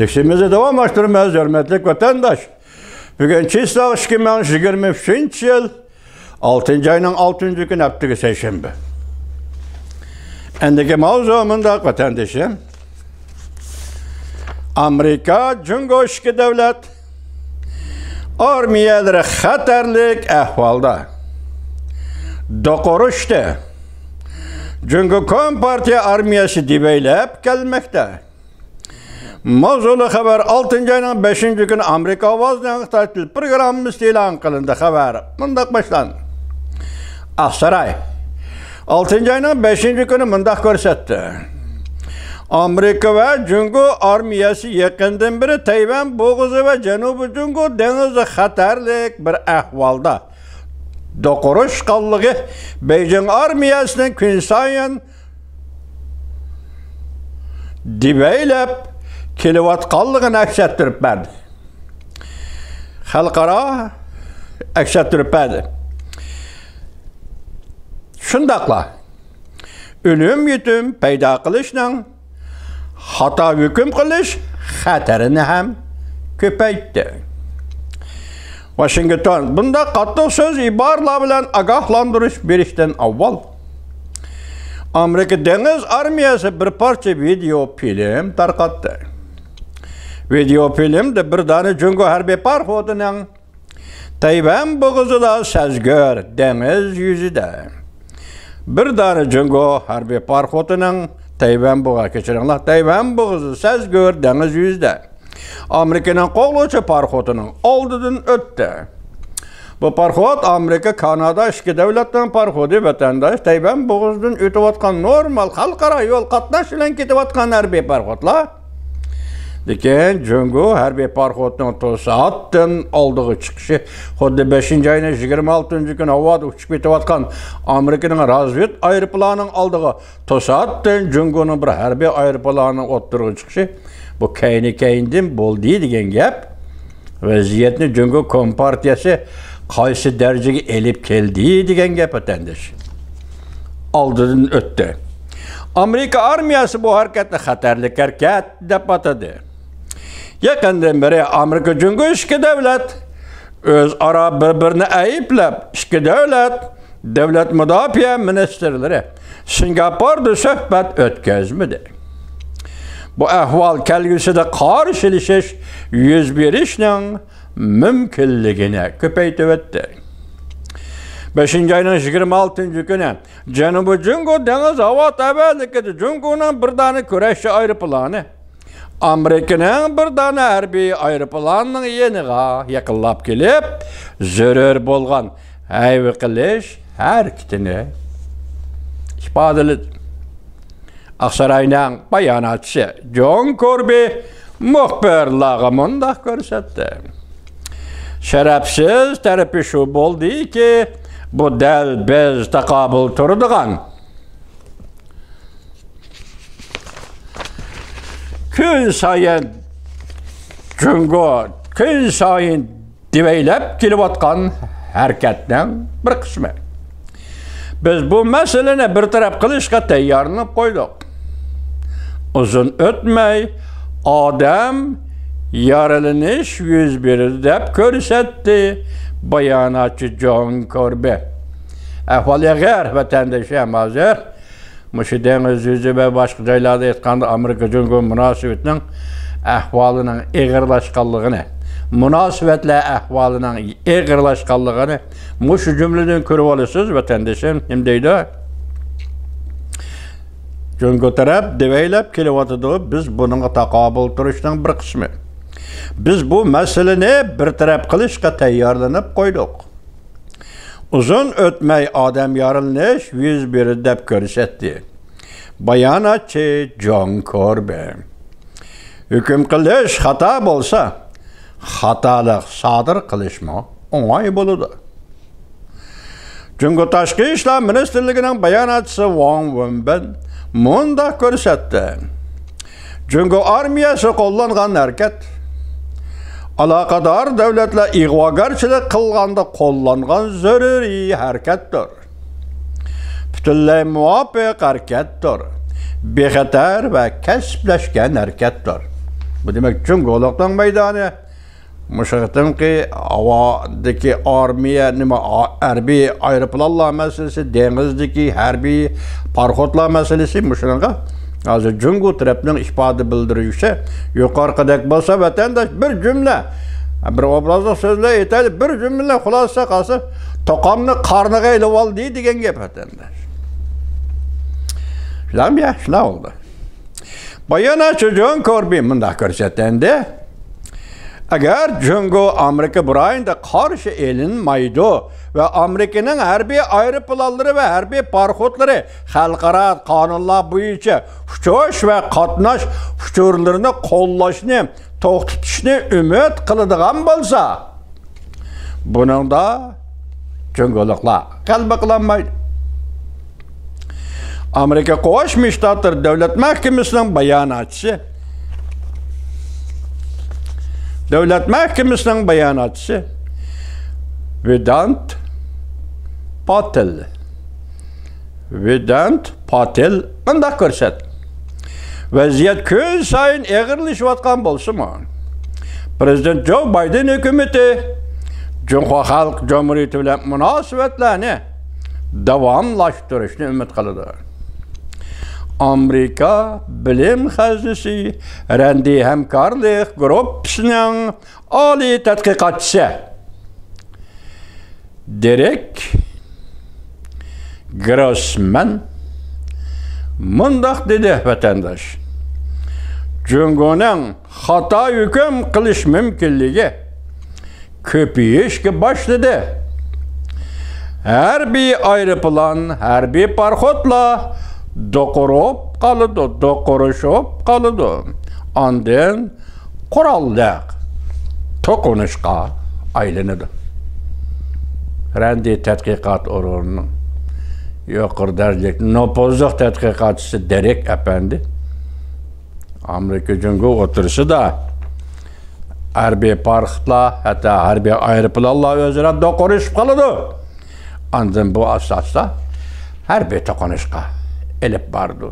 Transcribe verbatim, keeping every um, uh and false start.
دەرسىمىزنى داۋاملاشتۇرىمىز، ھۆرمەتلىك ۋەتەنداش. بۈگۈن چىسلاۋ ئىككى مىڭ يىگىرمە ئۈچىنچى يىل، ئالتىنچى ئاينىڭ ئالتىنچى كۈنى، ھەپتىگە سەيشەنبە. ئەندىكى ماۋزۇ مۇنداق، ۋەتەندىشىم. ئامېرىكا، جۇڭگو ئىككى دۆلەت ئارمىيەلىرى خەتەرلىك ئەھۋالدا دوقۇرۇشتى. جۇڭگو كومپارتىيە ئارمىيەسى دېۋەيلەپ كەلمەكتە. ماۋزۇلۇق خەۋەر ئالتىنچى ئاينىڭ بەشىنچى كۈنى ئامېرىكا ئاۋازىنىڭ خىتاي تىل پروگراممىسىدا ئېلان قىلىندى. خەۋەر مۇنداق باشلاندى. ئاقساراي. ئالتىنچى ئاينىڭ بەشىنچى كۈنى مۇنداق كۆرسەتتى. ئامېرىكا ۋە جۇڭگو ئارمىيەسى يېقىندىن بېرى تەيۋەن بوغۇزى ۋە جەنۇبىي جۇڭگو دېڭىزى خەتەرلىك بىر ئەھۋالدا دوقۇرۇشقانلىقى، بېيجىڭ ئارمىيەسىنىڭ كۈنسايىن دېۋەيلەپ كېلىۋاتقانلىقىنى ئەكس ئەتتۈرۈپ بەردى. خەلقئارا ئەكس ئەتتۈرۈپ بەردى. شۇنداقلا ئۆلۈم يېتىم پەيدا قىلىشنىڭ خاتا ھۆكۈم قىلىش خەتىرىنى ھەم كۆپەيتتى. ۋاشىنگتون بۇنداق قاتتىق سۆز، ئىبارىلەر بىلەن ئاگاھلاندۇرۇش بېرىشتىن ئاۋۋال، ئامېرىكا دېڭىز ئارمىيەسى بىر پارچە ۋىدېئو فىلىم تارقاتتى. ۋىدېئو فىلىمدە بىر دانە جۇڭگو ھەربىي پاراخوتىنىڭ تەيۋەن بوغۇزىدا سەزگۈر دېڭىز يۈزىدە، بىر دانە جۇڭگو ھەربىي پاراخوتىنىڭ تەيۋەن بوغا، كەچۈرۈڭلار، تەيۋەن بوغۇزى سەزگۈر دېڭىز يۈزىدە ئامېرىكىنىڭ قوغلىغۇچى پاراخوتىنىڭ ئالدىدىن ئۆتتى. بۇ پاراخوت ئامېرىكا، كانادا ئىككى دۆلەتنىڭ پاراخوتى، ۋەتەنداش، تەيۋەن بوغۇزىدىن ئۆتۈۋاتقان نورمال خەلقئارا يول قاتناش بىلەن كېتىۋاتقان ھەربىي پاراخوتلار. لېكىن جۇڭگو ھەربىي پاراخوتىنىڭ توساتتىن ئالدىغا چىقىشى، خۇددى بەشىنچى ئاينىڭ يىگىرمە ئالتىنچى كۈنى ھاۋادا ئۇچۇپ كېتىۋاتقان ئامېرىكىنىڭ رازۋېد ئايروپىلانىنىڭ ئالدىغا توساتتىن جۇڭگونىڭ بىر ھەربىي ئايروپىلانىنىڭ ئوتتۇرىغا چىقىشى، بۇ كەينى-كەينىدىن بولدى دېگەن گەپ. ۋەزىيەتنى جۇڭگو كومپارتىيەسى قايسى دەرىجىگە ئېلىپ كەلدى دېگەن گەپ، ۋەتەنداش. ئالدىدىن ئۆتتى. ئامېرىكا ئارمىيەسى بۇ ھەرىكەتنى خەتەرلىك ھەرىكەت دەپ ئاتىدى. يېقىندىن بېرى ئامېرىكا جۇڭگو ئىككى دۆلەت ئۆزئارا بىر-بىرىنى ئەيىبلەپ، ئىككى دۆلەت دۆلەت مۇداپىئە مىنىستىرلىرى سىنگاپوردا سۆھبەت ئۆتكۈزمىدى. بۇ ئەھۋال كەلگۈسىدە قارشىلىشىش يۈز بېرىشنىڭ مۇمكىنلىكىنى كۆپەيتىۋەتتى. بەشىنچى ئاينىڭ يىگىرمە ئالتىنچى كۈنى جەنۇبىي جۇڭگو دېڭىز ھاۋا تەۋەلىكىدە جۇڭگونىڭ بىر دانە كۈرەشچى ئايروپىلانى ئامېرىكىنىڭ بىر دانە ھەربىي ئايروپىلانىنىڭ يېنىغا يېقىنلاپ كېلىپ، زۆرۈر بولغان ھەيۋە قىلىش ھەرىكىتىنى ئىپادىلىدى. ئاقساراينىڭ باياناتچىسى جون كوربى مۇخبىرلارغا مۇنداق كۆرسەتتى: شەرەپسىز تەرىپى شۇ بولدىكى، بۇ دەل بىز تاقابىل تۇرىدىغان، كۈن سايىن جۇڭگو، كۈن سايىن دېۋەيلەپ كېلىۋاتقان ھەرىكەتنىڭ بىر قىسمى. بىز بۇ مەسىلىنى بىر تەرەپ قىلىشقا تەييارلىنىپ قويدۇق. ئۇزۇن ئۆتمەي ئادەم يارىلىنىش يۈز بېرىدۇ، دەپ كۆرسەتتى باياناتچى جون كوربى. ئەھۋال ئېغىر، ۋەتەندىشىم، ھازىر مۇشۇ دېڭىز يۈزى ۋە باشقا جايلاردا ئېيتقاندا، ئامېرىكا جۇڭگو مۇناسىۋىتىنىڭ ئەھۋالىنىڭ ئېغىرلاشقانلىقىنى، مۇناسىۋەتلەر ئەھۋالىنىڭ ئېغىرلاشقانلىقىنى مۇشۇ جۈملىدىن كۆرۈۋالىسىز، ۋەتەندىشىم. نېمە دەيدۇ؟ جۇڭگو تەرەپ دېۋەيلەپ كېلىۋاتىدۇ، بىز بۇنىڭغا تاقابىل تۇرۇشنىڭ بىر قىسمى. بىز بۇ مەسىلىنى بىر تەرەپ قىلىشقا تەييارلىنىپ قويدۇق. ئۇزۇن ئۆتمەي ئادەم يارىلىنىش يۈز بېرىدۇ، دەپ كۆرسەتتى باياناتچى جون كوربى. ھۆكۈم قىلىش خاتا بولسا، خاتالىق سادىر قىلىشمۇ ئوڭاي بولىدۇ. جۇڭگو تاشقى ئىشلار مىنىستىرلىكىنىڭ باياناتچىسى ۋاڭ ۋېنبىن مۇنداق كۆرسەتتى: جۇڭگو ئارمىيەسى قوللانغان ھەرىكەت ئالاقىدار دۆلەتلەر ئىغۋاگەرچىلىك قىلغاندا قوللانغان زۆرۈرىي ھەرىكەتتۇر. پۈتۈنلەي مۇۋاپىق ھەرىكەتتۇر. بىخەتەر ۋە كەسىپلەشكەن ھەرىكەتتۇر. بۇ دېمەك، جۇڭگولۇقنىڭ مەيدانى. مۇشۇ قېتىمقى ھاۋادىكى ئارمىيە، نېمە، ئا-، ھەربىي ئايروپىلانلار مەسىلىسى، دېڭىزدىكى ھەربىي پاراخوتلار مەسىلىسى، مۇشۇنىڭغا ھازىر جۇڭگو تەرەپنىڭ ئىپادە بىلدۈرۈشى يۇقىرىقىدەك بولسا، ۋەتەنداش، بىر جۈملە، بىر ئوبرازلىق سۆزلەر ئېيتايلى، بىر جۈملە خۇلاسە قىلسا، توقامنى قارنىغا ئېلىۋالدى دېگەن گەپ، ۋەتەنداش. شۇنداقمۇ يا؟ شۇنداق بولدى. باياناتچى جون كوربى مۇنداق كۆرسەتتى. ئەگەر جۇڭگو ئامېرىكا بۇ رايوندا قارشى ئېلىنمايدۇ ۋە ئامېرىكىنىڭ ھەربىي ئايروپىلانلىرى ۋە ھەربىي پاراخوتلىرى خەلقئارا قانۇنلار بويىچە ئۇچۇش ۋە قاتناش ئۇچۇرلىرىنى قوللاشنى توختىتىشنى ئۈمىد قىلىدىغان بولسا، بۇنىڭدا جۇڭگولۇقلار غەلىبە قىلالمايدۇ. ئامېرىكا قوشما شتاتلىرى دۆلەت مەھكىمىسىنىڭ باياناتچىسى، دۆلەت مەھكىمىسىنىڭ باياناتچىسى ۋېدانت پاتېل، ۋېدانت پاتېل مۇنداق كۆرسەتتى. ۋەزىيەت كۈنسايىن ئېغىرلىشىۋاتقان بولسىمۇ، پىرېزىدېنت جو بايدېن ھۆكۈمىتى جۇڭخۇا خەلق جۇمھۇرىيىتى بىلەن مۇناسىۋەتلەرنى داۋاملاشتۇرۇشنى ئۈمىد قىلىدۇ. ئامېرىكا بىلىم خەزنىسى رەندى ھەمكارلىق گۇرۇپپىسىنىڭ ئالىي تەتقىقاتچىسى دېرېك گروسمەن مۇنداق دېدى، ۋەتەنداش، جۇڭگونىڭ خاتا ھۆكۈم قىلىش مۇمكىنلىكى كۆپىيىشكە باشلىدى. ھەربىي ئايروپىلان، ھەربىي پاراخوتلار دوقۇرۇپ قالىدۇ، دوقۇرۇشۇپ قالىدۇ. ئاندىن قوراللىق توقۇنۇشقا ئايلىنىدۇ. رەندى تەتقىقات ئورنىنىڭ يۇقىرى دەرىجىلىك نوپۇزلۇق تەتقىقاتچىسى دېرېك ئەپەندى ئامېرىكا جۇڭگو ئوتتۇرىسىدا ھەربىي پاراخوتلار، ھەتتا ھەربىي ئايروپىلانلار ئۆزئارا دوقۇرۇشۇپ قالىدۇ. ئاندىن بۇ ئاساستا ھەربىي توقۇنۇشقا ئېلىپ بارىدۇ.